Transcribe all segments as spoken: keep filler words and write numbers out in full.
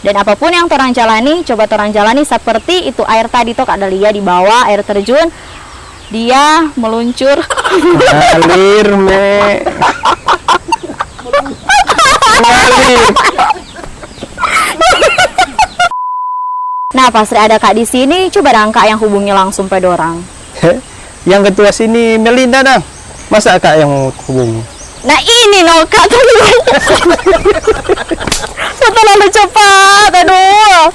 Dan apapun yang torang jalani, coba torang jalani seperti itu air tadi to, Kak Dahlia, di bawah air terjun, dia meluncur. Ngalir, me. Ngalir. Nah, pas ada Kak di sini, coba dang Kak yang hubungi langsung pa dorang. Yang ketua sini Melinda dang. Masa Kak yang hubungi? Nah, ini no, Kak, tadi. Kok terlalu cepat, aduh.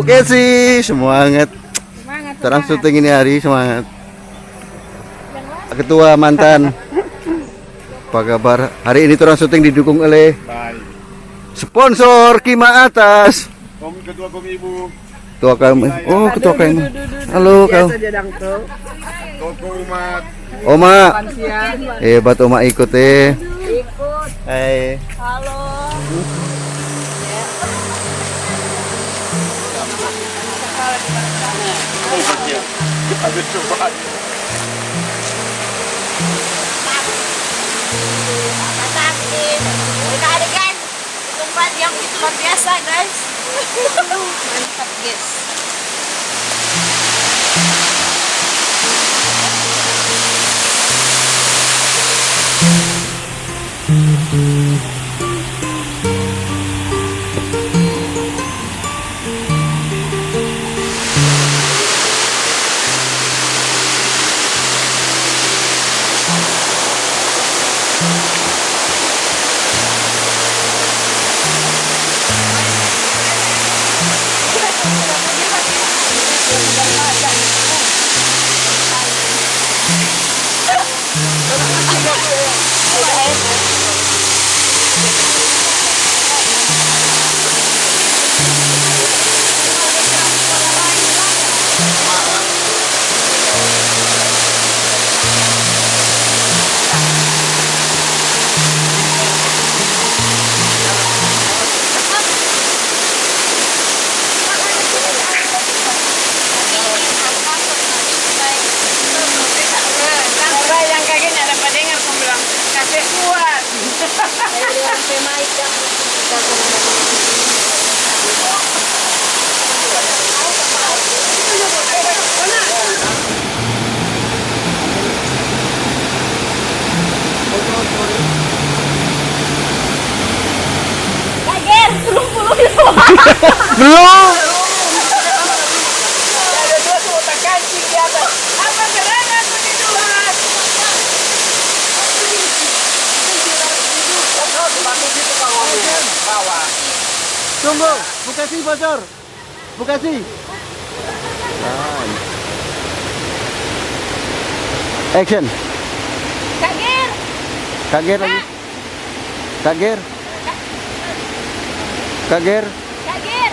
Oke sih, semangat. Semangat, semangat. Torang syuting ini hari, semangat. Ketua mantan. Apa kabar? Hari ini torang syuting didukung oleh sponsor Kima Atas. Kom-, ketua Komibu. Ketua kami. Oh, ketua kami. Halo, kau. Biasa dia dang tuh. Toko umat. Oma. Lansia. Hebat Oma ikut, eh. Ikut. Hai. Halo. Ada cobaan. Sakit. Kita ada, guys. Tempat yang begitu luar biasa, guys. Mantap, guys. Coba yang kagak ada dengar, kong bilang, "Kasih kuat." Kager, belum puluh itu. Belum. Ada dua tuh otak kancing di atas. Apa gerangan begitu, Mas? Tunggu, Bekasi bocor. Bekasi. Action. Kager. Kager lagi. Kager. Kager. Kager.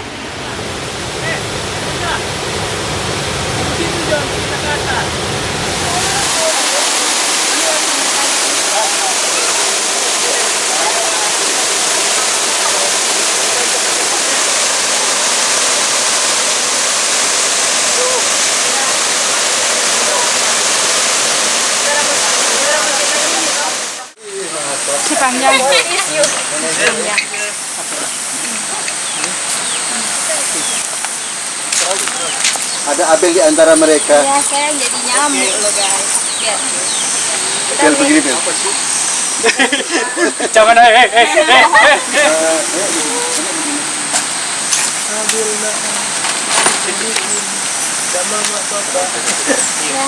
Si panjang. Panjang. Ada Abel di antara mereka. Iya, saya jadi nyamuk loh, guys. Lihat. Bel, begini, Bel. Jangan, eh, eh, eh, eh, eh. Abel, nak. Sama mama, papa. Iya.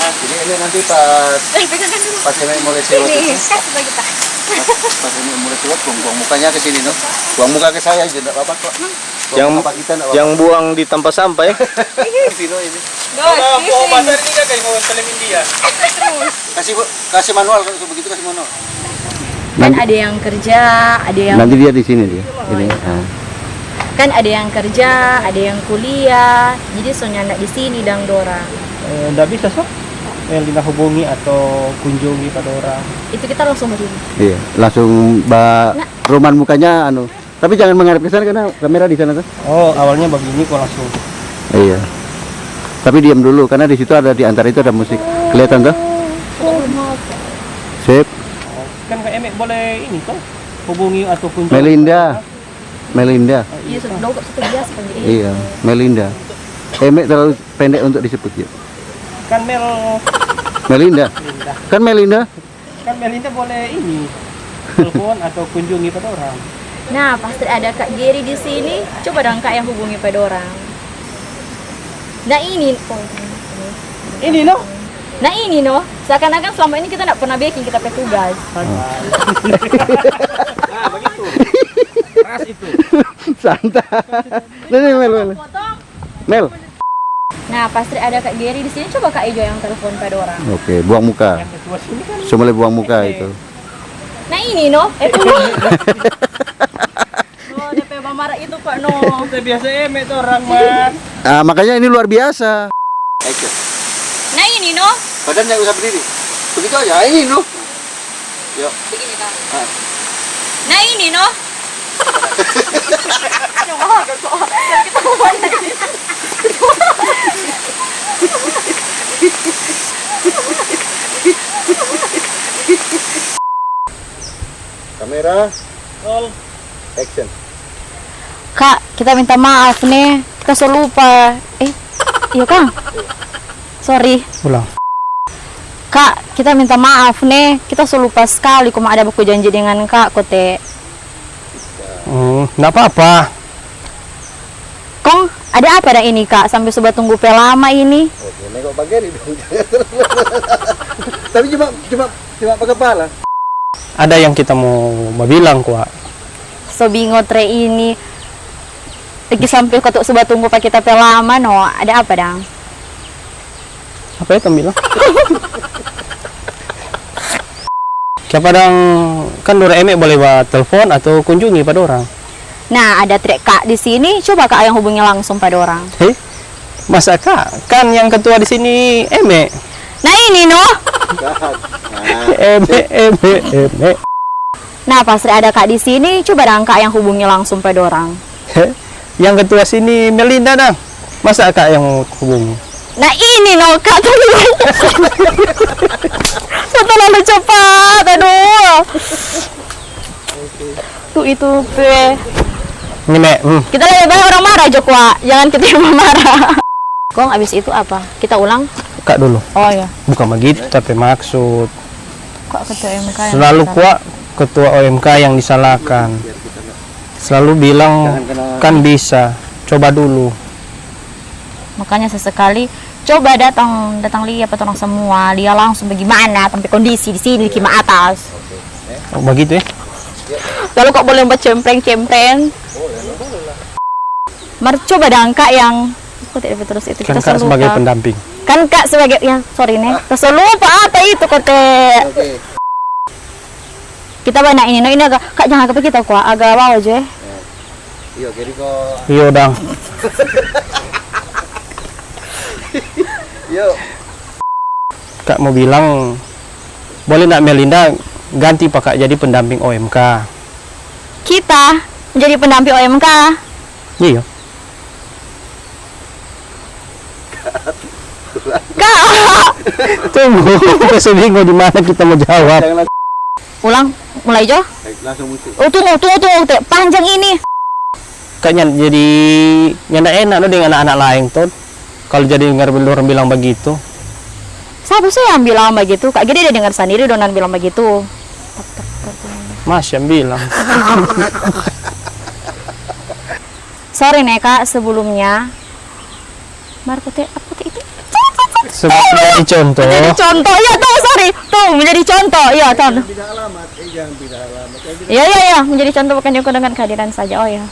Jadi ini nanti pas, eh, pegangkan dulu, pas ini mulai sewot ini, itu, kasih bagi kita. Pas, pas ini mulai sewot, buang, buang mukanya ke sini, no? Buang muka ke saya aja, nggak apa-apa kok. Buang yang, muka kita nggak apa-apa. Yang buang di tempat sampah, ya? Sino ini. Dos, oh, di sini. Pasar ini kan kayak mau film India. Terus. Kasih, Bu, kasih manual, kalau begitu kasih manual. Kan ada yang kerja, ada yang nanti dia di sini dia. Ini. Ah. Kan ada yang kerja, ada yang kuliah, jadi so nyanda di sini dang dorang. Eh, nda bisa so? Yang Lina hubungi atau kunjungi pa dorang. Itu kita langsung berdiri. Iya, langsung ba ruman mukanya anu. Tapi jangan menghadap ke sana karena kamera di sana tuh. Oh, awalnya begini kok langsung. Iya. Tapi diam dulu karena di situ ada, di antara itu ada musik. Kelihatan tuh? Sip. Kan Kak Emek boleh ini toh, hubungi atau kunjungi. Melinda. Melinda. Iya, sudah dong, satu biasa kan, jadi. Iya, Melinda. Emek terlalu pendek untuk disebut ya. Kan Mel. Melinda. Melinda. Kan Melinda. Kan Melinda boleh ini, telepon atau kunjungi pa dorang. Nah, pasti ada Kak Geri di sini. Coba dong, Kak, yang hubungi pa dorang. Nah, ini. Oh, ini. Ini, no? Nah, ini, no. Seakan-akan selama ini kita nggak pernah bikin kita pe tugas. Santai. Nah, begitu. Keras itu. Santai. Nih, nih, Mel, Mel. Mel. Nah, pasti ada Kak Geri di sini. Coba Kak Ejo yang telepon pa dorang. Oke, buang muka. Yang ketua sini kan. Cuma boleh buang muka itu. Nah, ini, no. Eh, tunggu. No, depe mama itu, Pak, no. Kita biasa emek tuh orang, Mas. Ah, makanya ini luar biasa. Action. Nah, ini, no. Badannya usah berdiri. Begitu aja, ini, no. Yuk. Begini, Kak. Ah. Nah, ini, no. Coba, Kak, kok. Kita mau nanya. Kamera. Roll. Action. Kak, kita minta maaf ne, kita so lupa. Eh, iya kang? Sorry. Ulang. Kak, kita minta maaf ne, kita so lupa skali kong ada baku janji dengan kak kote. Hmm, nda apa-apa. Kong, ada apa dang ini kak, sampe so batunggu pe lama ini? Oke, nengok bageri dong, jangan terlalu. Tapi cuma, cuma, cuma bakapala. Ada yang kita mo babilang kwa. So bingo tre ini. Lagi sampe kote so batunggu pa kita pe lama no. Ada apa dang? Apa ya tong bilang? Kiapa dang, kan dorang eme boleh ba telpon atau kunjungi pa dorang. Nah, ada tre kak di sini, coba kak yang hubungi langsung pa dorang. Hei, masa kak? Kan yang ketua di sini eme. Nah, ini no. Eme, eme, eme. Nah, pas ada kak di sini, coba dang kak yang hubungi langsung pa dorang. Hei, yang ketua sini Melinda dang. Masa kak yang hubungi? Nah, ini no kak tadi. Kok terlalu cepat, aduh. Tuh itu pe. Ini, Mek, hmm. Kita lebih baik orang marah jo kwa, jangan kita yang marah. Kong abis itu apa? Kita ulang? Kak dulu. Oh iya. Bukan begitu, tapi maksud. Kok ketua O M K yang salah? Selalu kwa ketua O M K yang disalahkan. Selalu bilang, "Kan bisa, coba dulu." Makanya sesekali, coba datang, datang lia pa torang semua, lia langsung bagimana tampe kondisi di sini, di kima atas. Oh, begitu ya? Lalu kok boleh buat cempreng-cempreng? Mar, coba dang, Kak, yang, aku tidak terus itu, kan kita Kak sebagai pendamping. Kan Kak sebagai, ya, sorry nih, terus lupa apa itu, kote. Oke. Kita banyak ini, no, ini agak, Kak, jangan ke kita, kwa, agak bawah aja. Ya. Iyo, jadi ko. Iyo, dang. Iyo. Kak mau bilang, boleh ndak Melinda ganti pa Kak jadi pendamping O M K? Kita jadi pendamping O M K? Iyo. Kak! Tunggu, kita so bingung di mana kita mau jawab. Jangan lang-, ulang, mulai jo. Baik, langsung musik. Oh, tunggu, tunggu, tunggu, te, panjang ini. Kayaknya jadi nyanda enak no deng anak-anak laeng, Ton. Kalo jadi dengar orang bilang bagitu. Sapa sih yang bilang bagitu? Kak Gede dia dengar sandiri dong bilang bagitu. Mas yang bilang. Sorry nih, Kak, sebelumnya. Marco te, apa te itu? Sebab menjadi contoh. Menjadi contoh, iya, tuh, sorry. Tuh, menjadi contoh, iya, tuh. Jangan pindah alamat, eh, jangan pindah alamat. Jangan pindah. Iya, iya, iya, menjadi contoh bukan diukur dengan kehadiran saja. Oh, iya.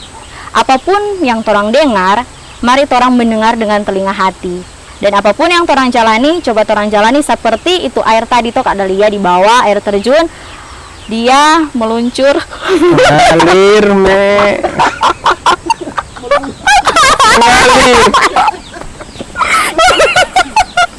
Apapun yang torang dengar, mari torang mendengar dengan telinga hati. Dan apapun yang torang jalani, coba torang jalani seperti itu air tadi tuh, Kak Dahlia, di bawah air terjun. Dia meluncur. Ngalir, me. Ngalir.